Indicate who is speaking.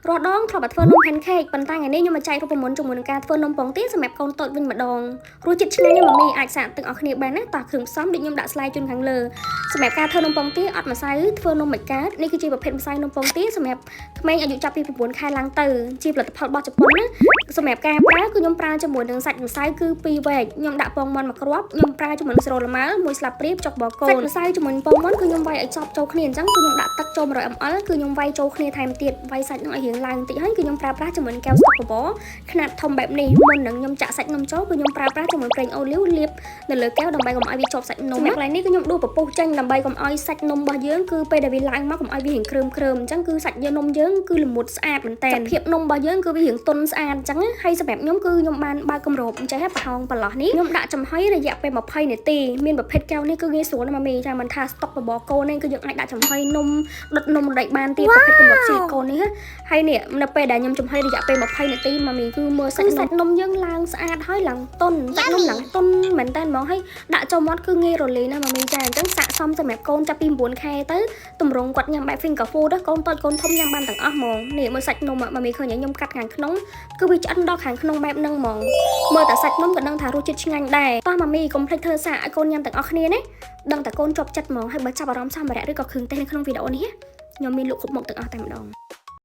Speaker 1: រាល់ដងធ្លាប់តែធ្វើនំ pancake ប៉ុន្តែថ្ងៃនេះខ្ញុំមកចែករូបមន្តជាមួយនឹងការធ្វើនំពងទាសម្រាប់កូនតូចវិញម្ដងរសជាតិឆ្ងាញ់ណាស់ម៉ាមីអាចសាកទាំងអស់គ្នាបានណាតោះគ្រឿងផ្សំដូចខ្ញុំដាក់ slide ជូនខាងលើសម្រាប់ការធ្វើនំពងទាអត់ម្សៅធ្វើនំមិនកើតនេះគឺជាប្រភេទម្សៅនំពងទាសម្រាប់ក្មេងអាយុចាប់ពី9ខែឡើងទៅជាផលិតផលរបស់ជប៉ុនណាសម្រាប់ការប្រើគឺខ្ញុំប្រើជាមួយនឹងសាច់ម្សៅគឺ2វែកខ្ញុំដាក់ពងមាន់មួយគ្រាប់ខ្ញុំប្រើជាមួយនឹងស្រូលល្មើមួយស្លាបព្រាចុកបកូនសាច់ម្សៅជាមួយនឹងពងមាន់គឺខ្ញុំវាយឲ្យចប់ចូលគ្នាអញ្ចឹងគឺខ្ញុំដាក់ទឹកចូល 100 ml គឺខ្ញុំវាយចូលគ្នាថែមទៀតវាយសាច់នឹងឲ្យរៀងឡើងបន្តិចហើយគឺខ្ញុំប្រើប្រាស់ជាមួយនឹងកែវស្តុកបបរខ្នាតធំបែបនេះមុននឹងខ្ញុំចាក់សាច់នំចូលគឺខ្ញុំប្រើប្រាស់ជាមួយប្រេងអូលីវលាបនៅលើកែវដើម្បីកុំឲ្យវាជាប់សាច់នំកន្លែងនេះគឺខ្ញុំដួសពពុះចេញដើម្បីកុំឲ្យសាច់នំរបស់យើងគឺពេលដែលវាឡើងមកកុំឲ្យវារៀងគ្រើមគ្រើមអញ្ចឹងគឺសាច់យើងនំយើងគឺល្មុតស្អាតមែនតើភាពនំរបស់យើងគឺវារៀងទន់ស្អាតអញ្ចឹងហើយសម្រាប់ខ្ញុំគឺខ្ញុំបានបើកគម្របអញ្ចឹងប្រហោងប្រឡោះនេះខ្ញុំដាក់ចំហុយរយៈពេល20នាទីមានប្រភេទកែវនេះគឺងាយស្រួលណាស់ម៉ាមីចាមិនថាស្តុកបបរកូនទេគឺយើងអាចដាក់ចំហុយនំដុតនំរំបានទៀតប្រភេទគម្របស៊ីលីកូននេះហើយនេះនៅពេលដែលខ្ញុំចំហុយរយៈពេល20នាទីម៉ាមីគឺមើលសាច់សាច់នំយើងឡើងស្អាតហើយឡើងទន់សាច់នំឡើងទន់មែនតើហ្មងហើយដាក់ចូលមាត់គឺងាយរលាយណាស់ម៉ាមីចាអញ្ចឹងស័ក្តិសមសម្រាប់កូនចាប់ពី9ខែទៅតម្រងគាត់ញ៉ាំបែប finger food កូនតូចកូនធំញ៉ាំបានទាំងអស់ហ្មងនេះមើលសាច់នំម៉ាមីឃើញខ្ញុំកាត់ខាងក្នុងគឺវាឆ្អិនដល់ខាងក្នុងបែបហ្នឹងហ្មងមើលតែសាច់នំក៏ដឹងថារសជាតិឆ្ងាញ់ដែរតោះម៉ាមីកុំភ្លេចធ្វើសាកឲ្យកូនញ៉ាំទាំងអស់គ្នាណាដឹងតែកូនជាប់ចិត្តហ្មងហើយបើចាប់អារម្មណ៍សម្ភារៈឬក៏គ្រឿងទេសនៅក្នុងវីដេអូនេះខ្ញុំមានលក់គ្រប់មុខទាំងអស់តែម្ដង។